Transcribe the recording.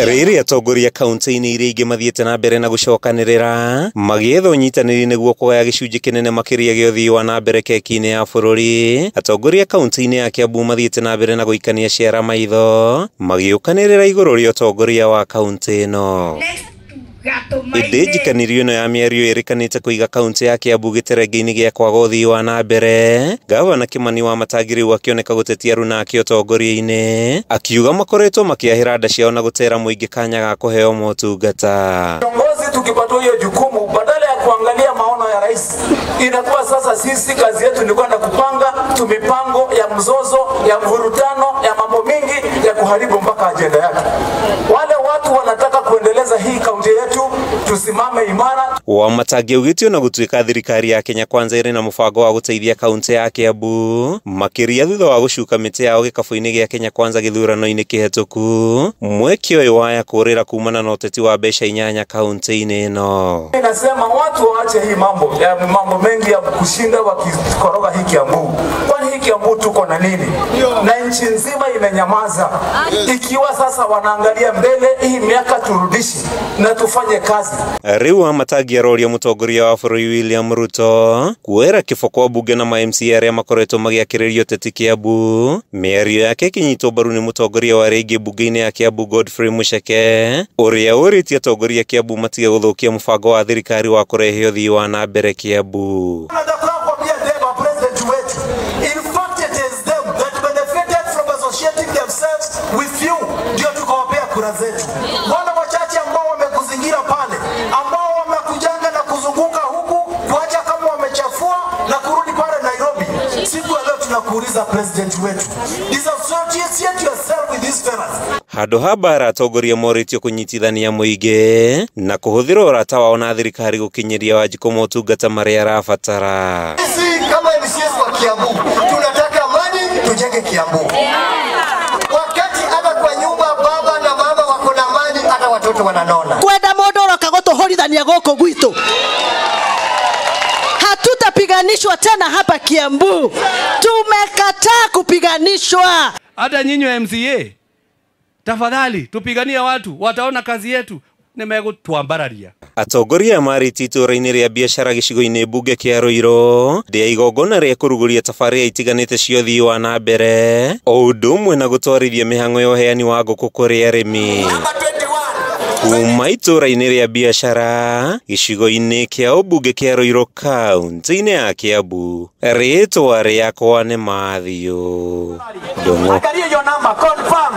Rĩrĩa atongoria kaunti-inĩ iria ingĩ mathiĩte na mbere na gũcokanĩrĩra magĩetha ũnyitanĩri nĩguo kũgaya gĩcunjĩ kĩnene makĩria gĩa ũthii wa na mbere keki-inĩ ya bũrũri. Atongoria kaunti-inĩ ya Kiambu mathiĩte na mbere na gũikania ciara maitho magĩũkanĩrĩra igũrũ rĩa ũtongoria wa kaunti ĩno. Ĩndĩ njikanĩrio ĩno ya mĩario ĩrĩkanĩte kũiga kaunti ya Kiambu gĩterenge-inĩ gĩa kwaga ũthii wa na mbere. Gavana Kimani Wamatangi rĩu akĩoneka gũtetia Runaki ũtongoria-inĩ, akiuga makoretwo makĩahĩra nda ciao na gũtera mũingĩ kanya ga kũheo motungata. Viongozi tukipatiwa hiyo jukumu, badala ya kuangalia maono ya rais, inakuwa sasa sisi kazi yetu ni kwenda kupanga tu mipango ya mzozo, ya mvurutano, ya mambo mingi ya kuharibu mpaka ajenda yake. Wale watu wanataka kuendeleza hii kaunti yetu, tusimame imara. Wamatangi augĩte ona gũtuĩka thirikari ya Kenya Kwanza ĩrĩ na mũbango wa gũteithia kaunti ya Kiambu makĩria thutha wa gũcuka mĩtĩ yao gĩkabũ-inĩ gĩa Kenya Kwanza gĩthurano-inĩ kĩhetũku, mweke ũyũ waya kũũrĩra kumana na ũteti wa mbeca inyanya kaunti-inĩ ĩno. Nasema watu waache hii mambo ya mambo mengi ya kushinda wakikoroga hii Kiambu. Kwani hii Kiambu tuko na nini? Na nchi nzima imenyamaza. Ikiwa sasa wanaangalia mbele, hii miaka turudishi na tufanye kazi. Rĩu Wamatangi aroria mũtongoria wa bũrũri William Ruto kuoera kĩboko mbunge na ma MCA arĩa makoretwo magĩakĩrĩria ũteti Kiambu. Mĩario yake ĩkĩnyitwo mbaru nĩ mũtongoria wa arĩa aingĩ mbunge-inĩ ya Kiambu Godfrey Mucheke, ũrĩa ũrĩtie atongoria Kiambu matige gũthũkia mũbango wa thirikari wa kũrehe ũthii wa na mbere Kiambu. Wale wachache ambao wamekuzingira pale, ambao wamekujanga na kuzunguka huku kuacha kama wamechafua na kurudi pale Nairobi. Siku ya leo tunakuuliza president wetu, disassociate yourself with these fellas. Handũ ha mbara atongoria morĩtio kũnyitithania mũingĩ na kũhũthĩra ũrata wao na thirikari gũkinyĩria Wanjikũ motungata marĩa arabatara. Sisi kama MCAs wa Kiambu tunataka amani, tujenge Kiambu. Wakati hata kwa nyumba baba na mama wako na amani, hata watoto wananona. Kwenda mũndũ ũroka gũtũhũrithania gũkũ gwitũ. Hatutapiganishwa tena hapa Kiambu. Tumekataa kupiganishwa. Hata nyinyi wa MCA, tafadhali tupiganie watu, wataona kazi yetu. Nimegũtwambararia. Atongoria marĩtie itũũra-inĩ rĩa biacara gĩcigo-inĩ mbunge kĩa Ruiru rĩa igongona rĩa kũrugũria tabarĩra itiganĩte cia ũthii wa na mbere o ũndũ ũmwe na gũtwarithia mĩhang'o ya ũheani wa ngũkũ kũrĩ arĩmi. Kuma itũũra-inĩ rĩa biacara gĩcigo-inĩ kĩa ũmbunge kĩa Ruiru kaunti-inĩ ya Kiambu, rĩtwa rĩakwa nĩ Mathiũ Ndung'u. Angalia hiyo namba, confirm.